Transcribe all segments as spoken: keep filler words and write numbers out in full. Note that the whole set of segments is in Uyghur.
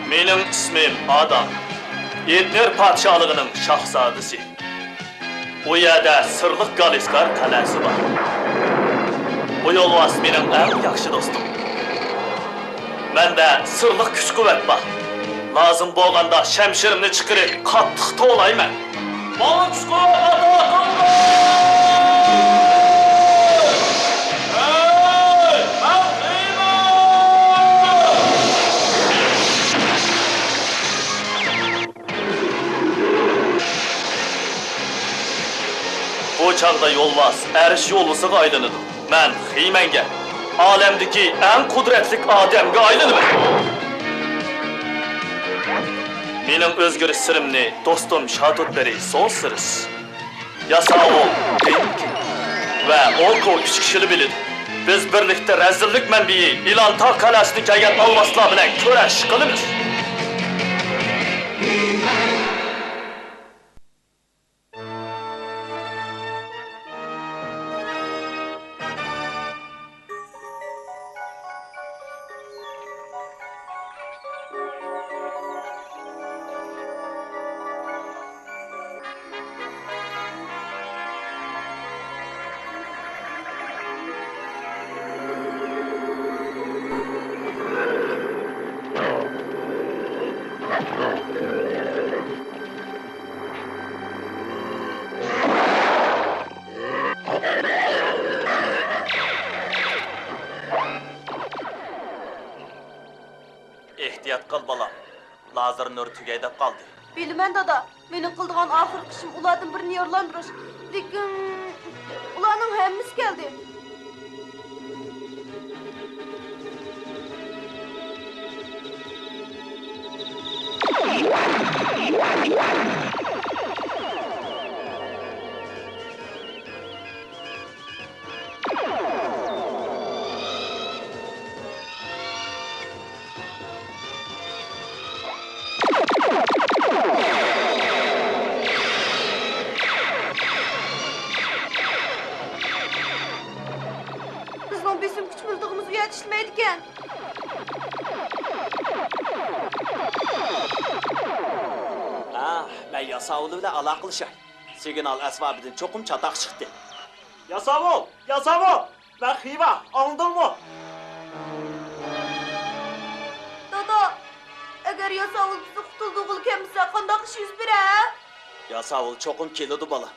مېنىڭ ئىسمىم ئادام. ئېتنېر پادىشاھلىقىنىڭ شاھزادىسى. ئۇ يەردە سىرلىق گالىسكار قەلئەسى بار. بۇ يولۋاس مېنىڭ ئەڭ ياخشى دوستۇم. مەندە سىرلىق كۈچ-قۇۋۋەت بار. لازىم بولغاندا شەمشىرىمنى چىقىرىپ، قاتتىق توۋلايمەن. ماڭا كۈچ-قۇۋۋەت ئاتا قىلغىن! ھەي، مەن خىما! بۇ چاغدا يولۋاس ئەرش يولۋىسىغا ئايلىنىدۇ. مەن خىمەنگە، ئالەمدىكى ئەڭ قۇدرەتلىك ئادەمگە ئايلىنىمەن. مېنىڭ ئۆزگىرىش سىرىمنى دوستۇم شاتۇتبېرى سون سىرىس، ياساۋۇل دېنكىن ۋە ئوركو ئۈچ كىشىلا بىلىدۇ. بىز بىرلىكتە رەزىللىك مەنبىيى ئىلانتاغ قەلئەسىدىن كەلگەن ئالۋاستىلار بىلەن كۈرەش قىلىمىز. ئېھتىيات قىل، بالام. لازېر نۇرى تۈگەي دەپ قالدى. بىلىمەن، دادا. مېنىڭ قىلىدىغان ئاخىرقى ئىشىم ئۇلاردىن بىرىنى يارىلاندۇرۇش. لېكىن ئۇلارنىڭ ھەممىسى كەلدى. بىزنىڭ بېسىم كۈچ مىلتىقىمىز ئۇ يەردە ئىشلىمەيدىكەن. ھە، مەن ياساۋۇل بىلەن ئالاقىلىشاي. سىگنال ئەسۋابىدىن چوقۇم چاتاق چىقتى. ياساۋۇل! ياساۋۇل! مەن خىۋا، ئاڭلىدىڭمۇ؟ دادا، ئەگەر ياساۋۇل بىزنى قۇتۇلدۇرغىلى كەلمىسە، قانداق ئىش يۈز بېرەر؟ ياساۋۇل چوقۇم كېلىدۇ، بالا.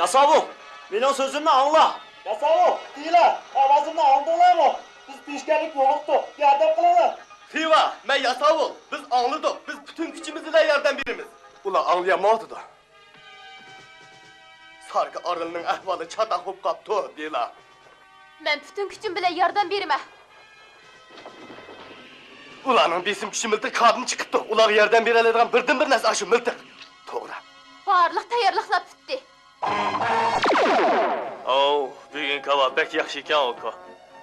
ياساۋۇل، مېنىڭ سۆزۈمنى ئاڭلا. ياساۋۇل، دېيىلە، ئاۋازىمنى ئاڭلىدىڭلارمۇ؟ بىز پېشكەللىك يولۇقتۇق، ياردەم قىلىڭلار. خىۋا، مەن ياساۋۇل، بىز ئاڭلىدۇق، بىز پۈتۈن كۈچىمىز بىلەن ياردەم بېرىمىز. ئۇلار ئاڭلىيالمايۋاتىدۇ. ساركا ئارىلىنىڭ ئەھۋالى چاتاق بولۇپ قاپتۇ، دېيىلا. مەن پۈتۈن كۈچۈم بىلەن ياردەم بېرىمەن. ئۇلارنىڭ بېسىم كۈچى مىلتىق كاردىن چىقىپتۇ. ئۇلارغا ياردەم بېرەلەيدىغان بىردىنبىر نەرسە ئاشۇ مىلتىق. توغرا. بارلىق تەييارلىقلار پۈتتى. ئاۋۇ، بۈگۈنكى ھاۋا بەك ياخشى ئىكەن، ئوكا.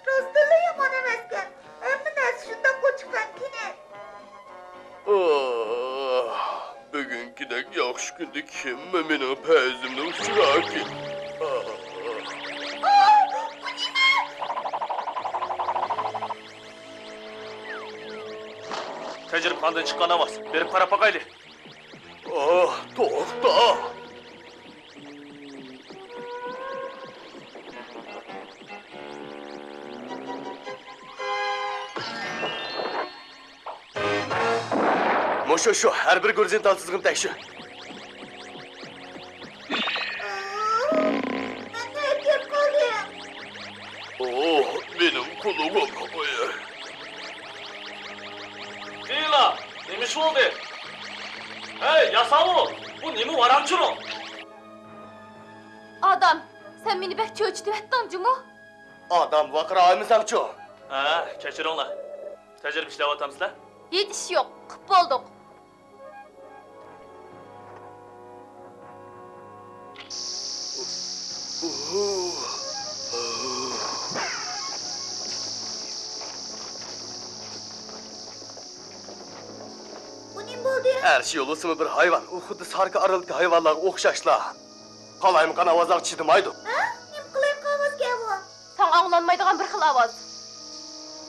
راستتىنلا يامان ئەمەسكەن. ھەممە نەرسە شۇنداققۇ چىققانكىنى. ئاھ، بۈگۈنكىدەك ياخشى كۈندە كىممۇ مېنىڭ پەيزىمنى ئۇچۇراركىن؟ ئاھ. ئاھ، بۇ نېمە؟ تەجرىبىخانىدىن چىققان ئاۋاز. بېرىپ قاراپ باقايلى. ئاھ، توختا! مۇشۇ، شۇ، ھەر بىر گۈرزىنى تال تىزغىنى تەكشۈر. مەن تەگىپ قالدىم. ئوھ، مېنىڭ قۇلىقىم. ئوي. دېيىلا، نېمە ئىش بولدى؟ ھەي، ياساۋۇل، بۇ نېمە ۋارام-چۇرۇڭ؟ ئادام، سەن مېنى بەك چۆچۈتۈۋەتتىڭ جۇمۇ؟ ئادام، ۋارقىراۋەرمىسەڭچۇ؟ ھە، كەچۈرۈڭلار. تەجرىبە ئىشلەۋاتامسىلەر؟ ھېچ ئىش يوق، قىپ بولدۇق. بۇ نېمە بولدى؟ ئەرش يولۋىسىمۇ بىر ھايۋان، ئۇ خۇددى ساركا ئارىلىدىكى ھايۋانلارغا ئوخشاشلا. قالايمىقان ئاۋازلارغا چىدىمايدۇ. ھە؟ نېمە قىلايمىقان ئاۋازكەن بۇ؟ ساڭا ئاڭلانمايدىغان بىر خىل ئاۋاز.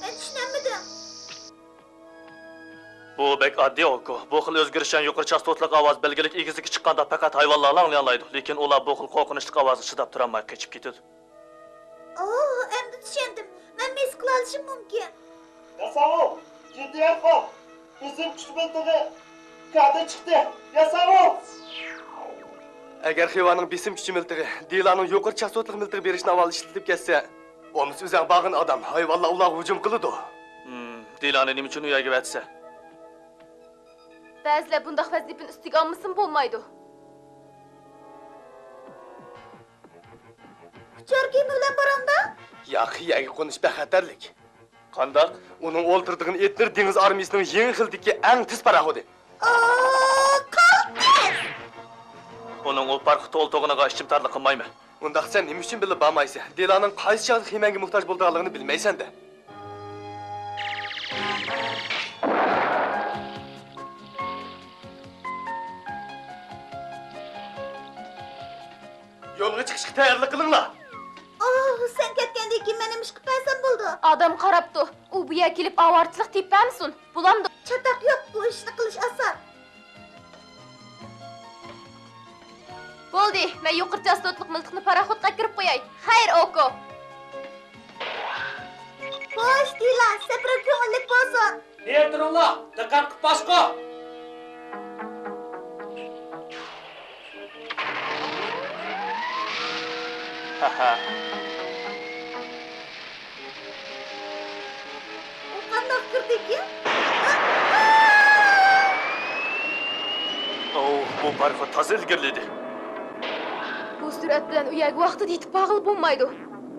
مەن چۈشىنەلمىدىم. بۇ بەك ئاددىي، ئوكو. بۇ خىل ئۆزگىرىشچان يۇقىرى چاستوتىلىق ئاۋاز بەلگىلىك ئېگىزلىككە چىققاندا پەقەت ھايۋانلارلا ئاڭلىيالايدۇ، لېكىن ئۇلار بۇ خىل قورقۇنچلۇق ئاۋازغا چىداپ تۇرالماي قېچىپ كېتىدۇ. ئوھ، ئەمدى چۈشەندىم. مەنمۇ ھېس قىلالىشىم مۇمكىن. ياساۋۇل، جىددىي ئەھۋال. بېسىم كۈچ مىلتىقى كادىر چىقتى. ياساۋۇل! ئەگەر خىۋانىڭ بېسىم كۈچى مىلتىقى دىلانىڭ يۇقىرى چاستوتىلىق مىلتىق بېرىش ناۋاسىنى ئىشلىتىپ كەتسە، بولمىسا ئۆزۈڭ بارغان ئادەم ھايۋانلار ئۇلارغا ھۇجۇم قىلىدۇ. ھىم، دىلانى نېمە ئۈچۈن ئۇ يەرگە ئەۋەتسە؟ بەزىلەر بۇنداق ۋەزىپىنى ئۈستىگە ئالمىسىمۇ بولمايدۇ. ئۇچار كېمە بىلەن بارامدا؟ ياق، يەرگە قونۇش بەك خەتەرلىك. قانداق؟ ئۇنىڭ ئولتۇرىدىغان ئېتنېر دېڭىز ئارمىيىسىنىڭ يېڭى خىلدىكى ئەڭ تېز پاراخوتى. ئۇ، قالتىس! ئۇنىڭ ئۇ پاراخوتتا ئولتۇرغىنىغا ئىچىم تارلىق قىلمايمەن. ئۇنداقتا سەن نېمە ئۈچۈن بىللە بارمايسەن؟ دىلانىڭ قايسى چاغدا خىمەنگە موھتاج بولىدىغانلىقىنى بىلمەيسەن-دە. يولغا چىقىشقا تەييارلىق قىلىڭلار. ئوھ، سەن كەتكەندىن كېيىن مەن نېمە ئىش قىلىپ بەرسەم بولىدۇ؟ ئادەم قاراپتۇ. ئۇ بۇ يەرگە كېلىپ ئاۋارىچىلىق تېپىپ بەرمىسۇن. بولامدۇ؟ چاتاق يوق، بۇ ئىشنى قىلىش ئاسان. بولدى، مەن يۇقىرى چاستوتلۇق مىلتىقنى پاراخوتقا ئەكىرىپ قوياي. خەير، ئوكو. خوش، دىلا، سەپىرىڭ كۆڭۈللۈك بولسۇن. بېرى تۇرۇڭلار، دىققەت قىلىپ باسقۇ! ھەھە. ئۇ قانداق كىردىكىن؟ ئوۋ، بۇ پاراخوت تازا ئىلگىرىلىدى. بۇ سۈرئەت بىلەن ئۇ يەرگە ۋاقتىدا يېتىپ بارغىلى بولمايدۇ.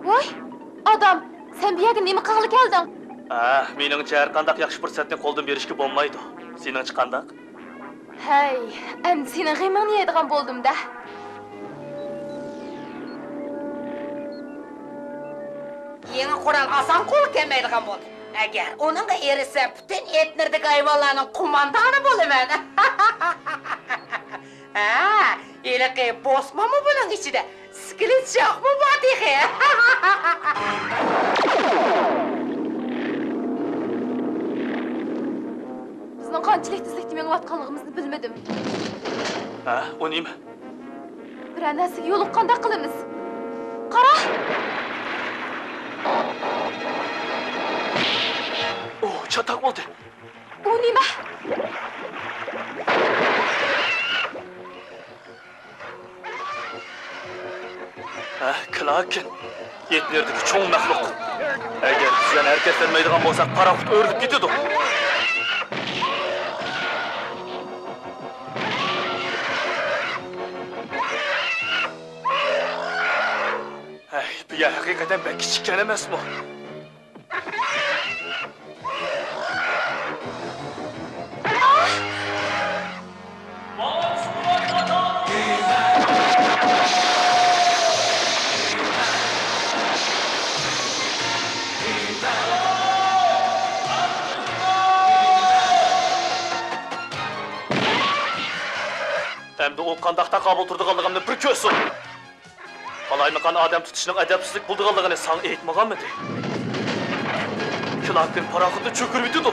ۋاي، ئادام، سەن بۇ يەرگە نېمە قىلغىلى كەلدىڭ؟ ئا، مېنىڭچە، ھەر قانداق ياخشى پۇرسەتنى قولدىن بېرىشكە بولمايدۇ. سېنىڭچە قانداق؟ ھەي، ئەمدى سېنىڭ غېمىڭنى يەيدىغان بولدۇم-دە. يېڭى قورال ئاسان قولغا كەلمەيدىغان بولدى. ئەگەر ئۇنىڭغا ئېرىشسەم، پۈتۈن ئېتنېردىكى ھايۋانلارنىڭ قوماندانى بولىمەن. ھە، ھېلىقى بوسمانمۇ بۇنىڭ ئىچىدە؟ سكېلېت شاھمۇ بار تېخى. بىزنىڭ قانچىلىك تېزلىكتە مېڭىۋاتقانلىقىمىزنى بىلمىدىم. ھە، ئۇ نېمە؟ بىرەر نەرسىگە يولۇققاندەك قىلىمىز. قارا! ئوھ، چاتاق بولدى. ئۇ نېمە؟ ھە، كلاكېن. ئېتنېردىكى چوڭ مەخلۇق. ئەگەر تۈزگەن ھەرىكەتلەنمەيدىغان بولساق، پاراخوت ئۆرۈلۈپ كېتىدۇ. ھەي، بۇ يەر ھەقىقەتەن بەك كىچىككەن ئەمەسمۇ؟ ئەمدى ئۇ قانداق تاقابىل تۇرىدىغانلىقىمنى بىر كۆرسۇن! قالايمىقان ئادەم تۇتۇشنىڭ ئەدەپسىزلىك بولىدىغانلىقىنى ساڭا ئېيتمىغانمىدى؟ كلاكېن پاراخوتنى چۆكۈرۈۋېتىدۇ.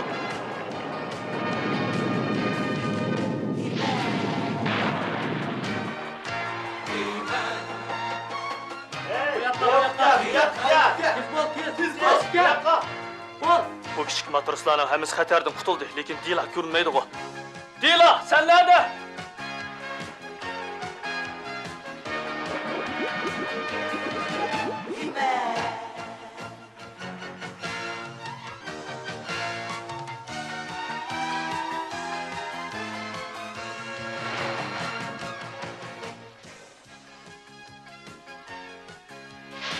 بۇ ياققا، بۇ ياققا. تېز بول، تېز، تېز، تېز. بۇ ياققا. بۇ كىچىك ماتروسلارنىڭ ھەممىسى خەتەردىن قۇتۇلدى، لېكىن دىلا كۆرۈنمەيدىغۇ. دىلا، سەن نەدە؟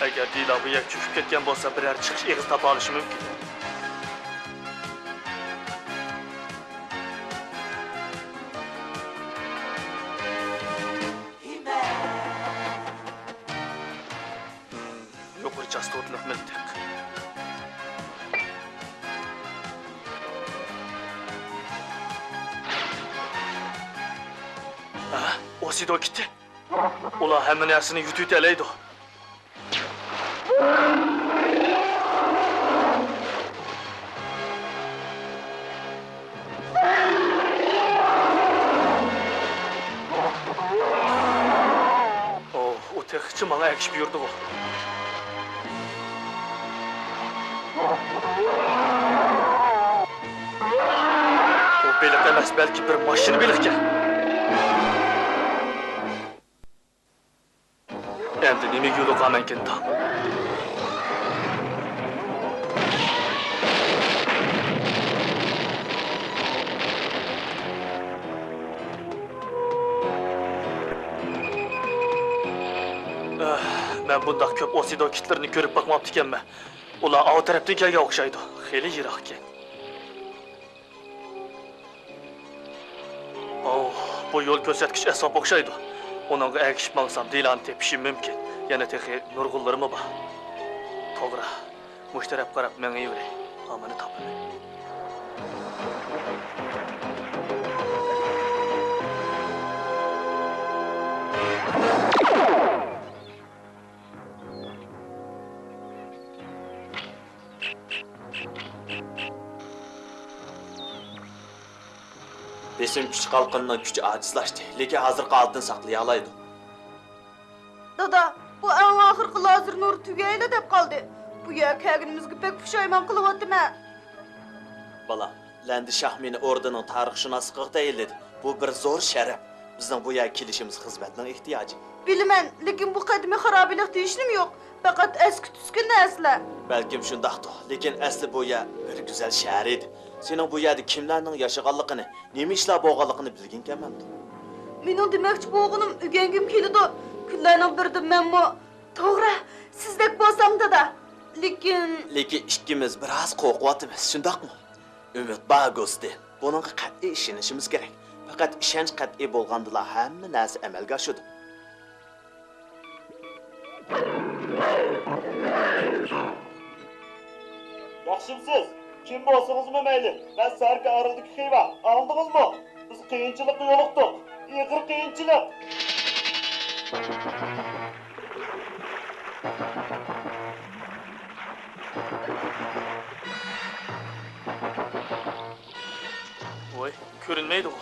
ئەگەر دىلا بۇ يەرگە چۆكۈپ كەتكەن بولسا، بىرەر چىقىش ئېغىزى تاپالىشى مۇمكىن. يۇقىرى چاستوتىلىق مىلتىق. ھە؟ ئوسىدو كېتتى. ئۇلار ھەممە نەرسىنى يۇتۇۋېتەلەيدۇ. ئىش بۇيرۇدىغۇ. ئۇ بېلىق ئەمەس، بەلكى بىر ماشىنا بېلىقكەن. ئەمدى نېمىگە يولۇقارمەنكىن تاڭ؟ ئەھ، مەن بۇنداق كۆپ ئوسىدو كىتلىرىنى كۆرۈپ باقماپتىكەنمەن. ئۇلار ئاۋۇ تەرەپتىن كەلگەن ئوخشايدۇ. خېلى يىراقكەن. ئوھ، بۇ يول كۆرسەتكۈچ ئەسۋاب ئوخشايدۇ. ئۇنىڭغا ئەگىشىپ ماڭسام، دىلانى تېپىشىم مۇمكىن. يەنە تېخى نۇرغۇنلىرىمۇ بار. توغرا، مۇشۇ تەرەپكە قاراپ مېڭىۋېرەي. ھامىنى تاپىمەن. بېسىم كۈچ قالقىنىنىڭ كۈچى ئاجىزلاشتى، لېكىن ھازىرقى ھالىتىنى ساقلىيالايدۇ. دادا، بۇ ئەڭ ئاخىرقى لازېر نۇرى تۈگەيلا دەپ قالدى. بۇ يەرگە كەلگىنىمىزگە بەك پۇشايمان قىلىۋاتىمەن. بالام، لەندى شاھ مېنى ئوردىنىڭ تارىخشۇناسلىقىغا تەيىنلىدى. بۇ بىر زور شەرەپ. بىزنىڭ بۇ يەرگە كېلىشىمىز خىزمەتنىڭ ئېھتىياجى. بىلىمەن، لېكىن بۇ قەدىمىي خارابىلىك دېيىشنىمۇ يوق، پەقەت ئەسكى-تۈسكى نەرسىلەر. بەلكىم شۇنداقتۇ، لېكىن ئەسلى بۇ يەر بىر گۈزەل شەھەر ئىدى. سېنىڭ بۇ يەردە كىملەرنىڭ ياشىغانلىقىنى، نېمە ئىشلار بولغانلىقىنى بىلگىنكەنمەندۇ. مېنىڭ دېمەكچى بولغىنىم، ئۆگەنگۈم كېلىدۇ. كۈنلەرنىڭ بىرىدە مەنمۇ، توغرا، سىزدەك بولسام، دادا. لېكىن لېكىن ئىككىمىز بىراز قورقۇۋاتىمىز، شۇنداقمۇ؟ ئۈمىد بار، گوستى. بۇنىڭغا قەتئىي ئىشىنىشىمىز كېرەك. پەقەت ئىشەنچ قەتئىي بولغاندىلا ھەممە نەرسە ئەمەلگە ئاشىدۇ. ياخشىمسىز؟ كىم بولسىڭىزمۇ مەيلى، مەن سەركە ئارىلىدىكى خىۋا، ئاڭلىدىڭىزمۇ؟ بىز قىيىنچىلىققا يولۇقتۇق، ئېغىر قىيىنچىلىق. ۋوي، كۆرۈنمەيدىغۇ.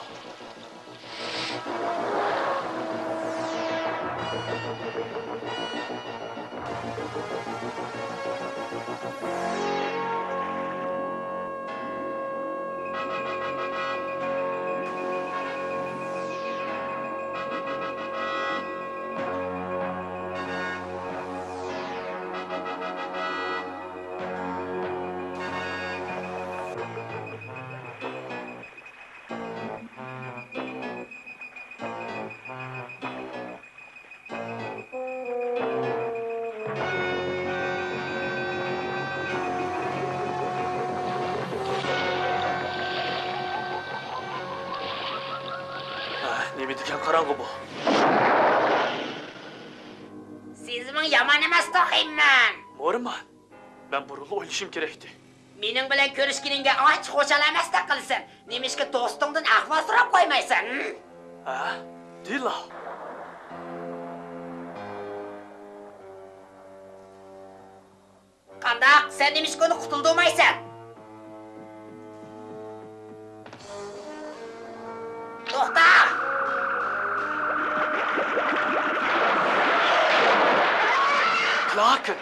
ئاھ، نېمە دېگەن قاراڭغۇ بۇ؟ سېزىمىڭ يامان ئەمەس تېخى، مەن. مورىمان. مەن بۇرۇنلا ئويلىشىم كېرەكتى. مېنىڭ بىلەن كۆرۈشكىنىڭگە ئانچە خۇشال ئەمەستەك قىلىسەن. نېمىشقا دوستۇڭدىن ئەھۋال سوراپ قويمايسەن، ھىم؟ ھە؟ دىلا. قانداق؟ سەن نېمىشقا ئۇنى قۇتۇلدۇرمايسەن؟ توختا! كلاكېن!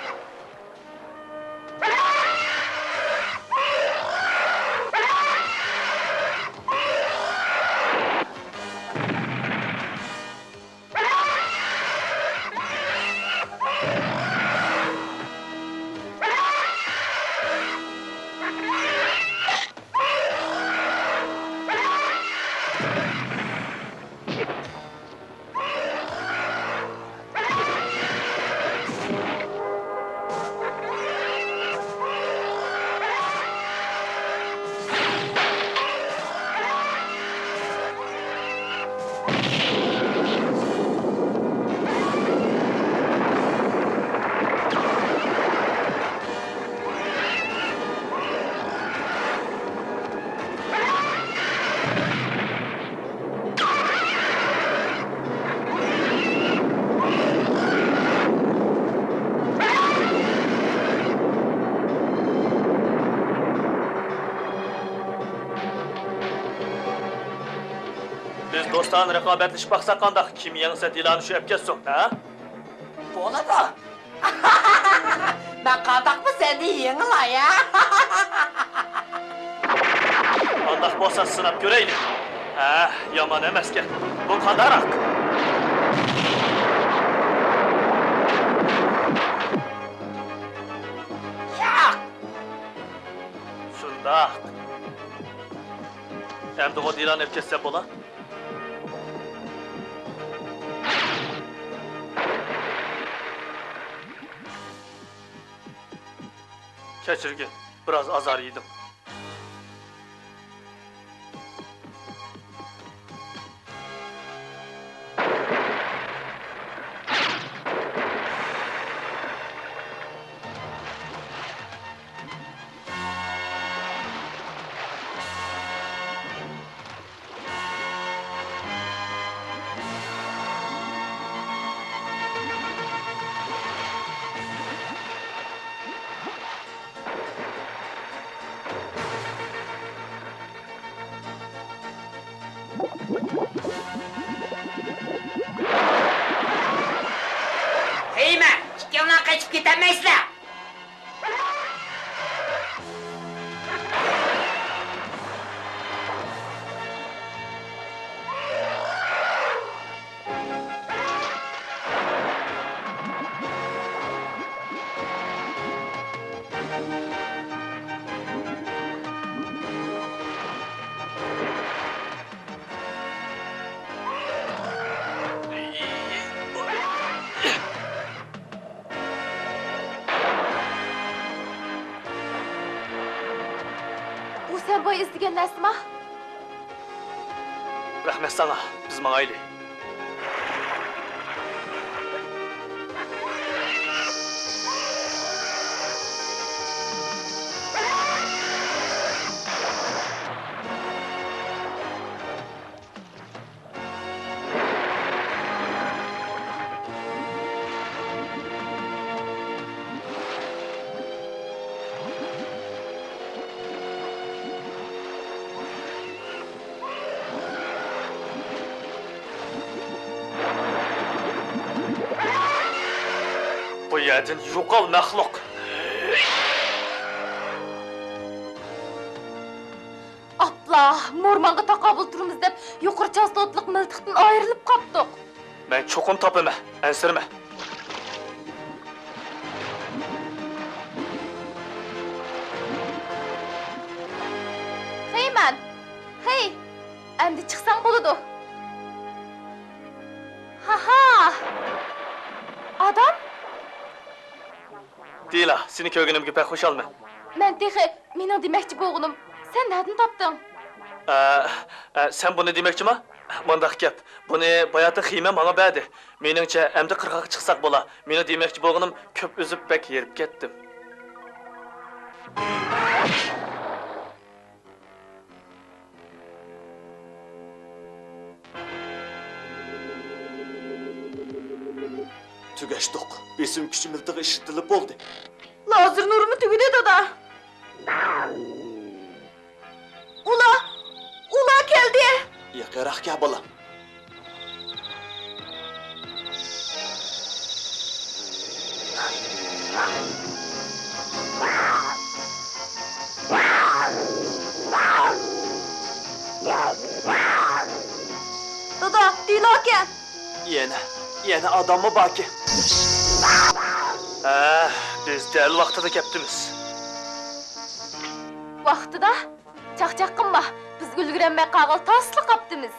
بىز دوستانە رىقابەتلىشىپ باقساق قانداق؟ كىم يەڭسە، دىلانى شۇ ئەپ كەتسۇن، ھە؟ بولىدۇ. مەن قانداقمۇ سەندىن يېڭىلاي، ھە؟ قانداق بولسا سىناپ كۆرەيلى. ھە، يامان ئەمەسكەن. بۇ قانداقراق؟ ياق! شۇنداق. ئەمدىغۇ دىلانى ئېلىپ كەتسەم بولا؟ كەچۈرگىن، بىراز ئازار يېدىم. ھەي مەن، ئىككىڭلار قېچىپ كېتەلمەيسىلەر! بۇ سەن بوي ئىزدىگەن نەرسىما؟ رەھمەت ساڭا، بىز ماڭايلى. بۇ يەردىن يوقال، مەخلۇق! ئاپلا، مورمانغا تاقابىل تۇرىمىز دەپ، يۇقىرى چاستوتىلىق مىلتىقتىن ئايرىلىپ قاپتۇق. مەن چوقۇم تاپىمەن، ئەنسىرىمە. خېيمەن! خېي! ئەمدى چىقساڭ بولىدۇ. ھاھا! ئادام؟ دىلا، سېنى كۆرگىنىمگە بەك خۇشالمەن. مەن تېخى، مېنىڭ دېمەكچى بولغىنىم، سەن نەدىن تاپتىڭ؟ ئە، ئە، سەن بۇنى دېمەكچىما؟ مانداق گەپ، بۇنى باياتىن خېيمەن ماڭا بەردى. مېنىڭچە، ئەمدى قىرغاققا چىقساق بولا. مېنىڭ دېمەكچى بولغىنىم، كۆپ ئۈزۈپ بەك ھېرىپ كەتتىم. تۈگەشتۇق. بېسىم كۈچى مىلتىقى ئىشلىتىلىپ بولدى. لازېر نۇرىمۇ تۈگىدى، دادا. ئۇلار، ئۇلار كەلدى. يېقىنراق كەل، بالام. دادا، دىلا ئىكەن. يەنە، يەنە ئاداممۇ باركەن. ھە، بىز دەل ۋاقتىدا كەپتىمىز. ۋاقتىدا؟ چاقچاق قىلما، بىز ئۈلگۈرەلمەي قالغىلى تاسلا قاپتىمىز.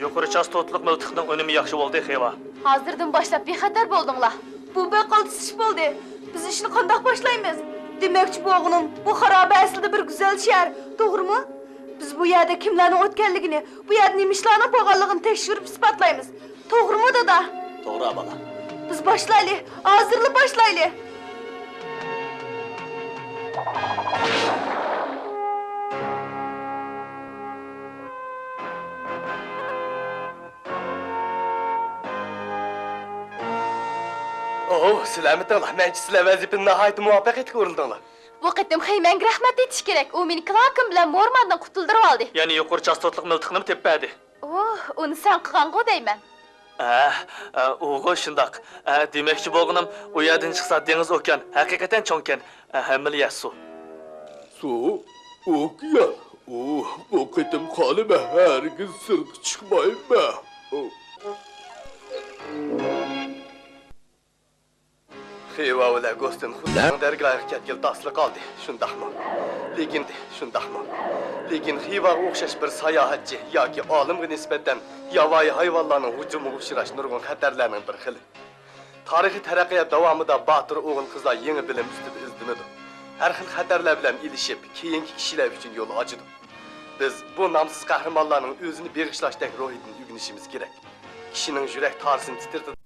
يۇقىرى چاستوتىلىق مىلتىقنىڭ ئۈنۈمى ياخشى بولدى، خېۋا. ھازىردىن باشلاپ بىخەتەر بولدۇڭلار. بۇ بەك قالتىس ئىش بولدى. بىز ئىشنى قانداق باشلايمىز؟ دېمەكچى بولغىنىم، بۇ خارابە ئەسلىدە بىر گۈزەل شەھەر، توغرىمۇ؟ بىز بۇ يەردە كىملەرنىڭ ئۆتكەنلىكىنى، بۇ يەردە نېمە ئىشلارنىڭ بولغانلىقىنى تەكشۈرۈپ ئىسپاتلايمىز. توغرىمۇ، دادا؟ توغرا، بالا. بىز باشلايلى، ھازىرلا باشلايلى. ئوھو، سالامىتىڭلار. مەنچە سىلەر ۋەزىپىنى ناھايىتى مۇۋەپپەقىيەتلىك ئورۇندۇڭلار. بۇ قېتىم خېيمەنگە رەھمەت ئېيتىش كېرەك. ئۇ مېنى كلاكېم بىلەن مورماندىن قۇتۇلدۇرۇۋالدى. يەنى يۇقىرى چاستوتىلىق مىلتىقنىمۇ تېپىپ بەردى. ئۇ، ئۇنى سەن قىلغانغۇ دەيمەن. ھە، ئە، ئۇغۇ شۇنداق. ئە، دېمەكچى بولغىنىم، ئۇ يەردىن چىقسا دېڭىز ئوكيان ھەقىقەتەن چوڭكەن. ئە، ھەممىلا يەر سۇ. سۇ؟ ئوكيان؟ ئۇ، بۇ قېتىم خالىمە ھەرگىز سىرتقا چىقمايمەن. خىۋا بىلەن گوستىن خۇددى دەرگاھىغا كەتكىلى تاسلا قالدى، شۇنداقمۇ؟ لېكىن، شۇنداقمۇ؟ لېكىن خىۋاغا ئوخشاش بىر ساياھەتچى ياكى ئالىمغا نىسبەتەن ياۋايى ھايۋانلارنىڭ ھۇجۇمىغا ئۇچراش نۇرغۇن خەتەرلەرنىڭ بىر خىلى. تارىخىي تەرەققىيات داۋامىدا باتۇر ئوغۇل-قىزلار يېڭى بىلىم ئۈستىدە ئىزدىنىدۇ. ھەر خىل خەتەرلەر بىلەن ئېلىشىپ، كېيىنكى كىشىلەر ئۈچۈن يول ئاچىدۇ. بىز بۇ نامسىز قەھرىمانلارنىڭ ئۆزىنى بېغىشلاشتەك روھىدىن ئۆگىنىشىمىز كېرەك. كىشىنىڭ يۈرەك تارىسىنى تىترىتىدۇ.